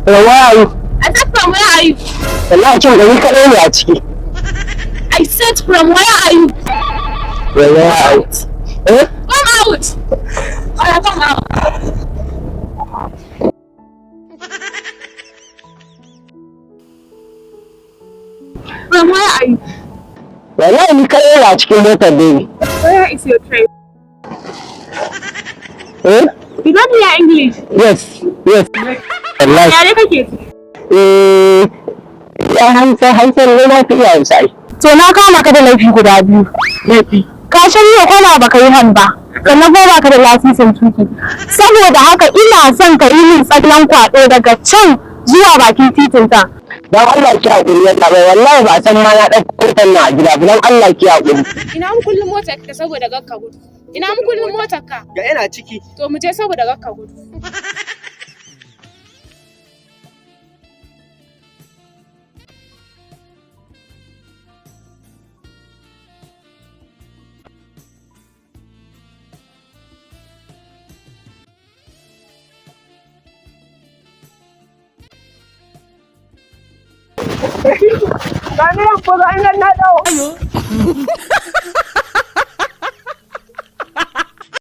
From where are you? I said, from where are you? Wallahi kin gani kaɗai ne a ciki. I said, from where are you? From where are you? Eh? Come out! Oya, come out. From where are you? Wallahi ni kaɗai ne a cikin motar, baby. Where is your train? Eh? You don't hear English. Yes. Wallahi. Yare kake ji? Eh, ya Hausa, Hausa ne, na fi iya Hausa ai. To, na kama ka da laifi guda biyu. Laifi. Ka shirya kwana baka yi han ba. Sannan kuma baka da lasisin tuki. Saboda haka ina son ka yi min tsallen kwaɗo daga can zuwa bakin titin ta. Dan Allah ki haƙuri, ya bai, wallahi ba san ma na ɗauko motar na a gida ba. Dan Allah ki haƙuri. Ina mukullin motar ka saboda gakka gudu. Ina mukullin motar ka? Ga yana ciki. To, mu je saboda gakka gudu. Ga ni nan ko, ga ni nan na dawo.